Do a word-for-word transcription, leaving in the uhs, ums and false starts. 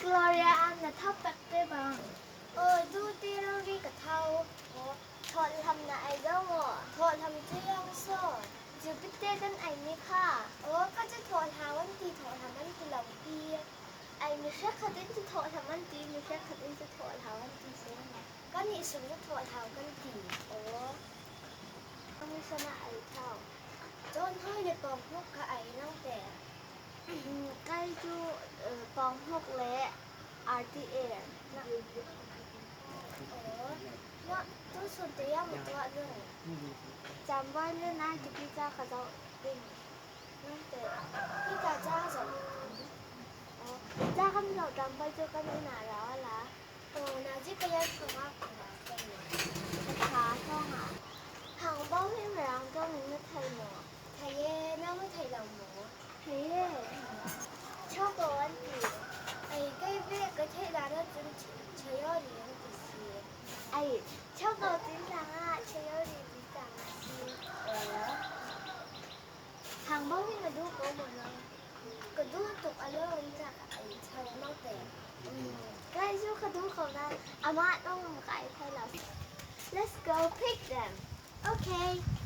Gloria, am na tho pek te bang? Aw, du te rori ka tho. Aw, thawlhamna ei zo maw? Thawlham cu yang saw? Jupiter kan ei mi kha. Aw, kha cu thawlhau an ti, thawlham an ti lo pi. Ei mi hrekkhat in cu thawlham an ti, mi hrekkhat in cu thawlhau an ti si. Kannih sung cu thawlhau kan ti. Aw. Kan mission ah ei tho. Cawn hawi le pawng hnuk kha ei nang te. Kai cu pawng hnuk le R T A. Aw, na tu sun te yang tuah zong. Cambawi le nai kipi ca ka zoh ding. Nang te. Hi ta ca zoh. Aw, ca kan zoh cambawi cu kan inn ah rau a la. Aw, nazi ka yar hrawng ah kong ah kong. Ka ṭha hrawng ah. Hang bo hi Mirang ṭawng in na thei maw? Thei e, nang na thei lo maw? Thei e. Choco an ti. Ei, kei ve ka theih dan ahcun Chayori an ti si. Ei, Choco tintang ah Chayori tintang a si. Aw. Hang bo hi na duh ko maw nang? Ka duh tuk a lo in tlak a ei tho nang te. Kai cu ka duh ko nain amah ṭawng ka ei thei lo. Let's go pick them. Okay.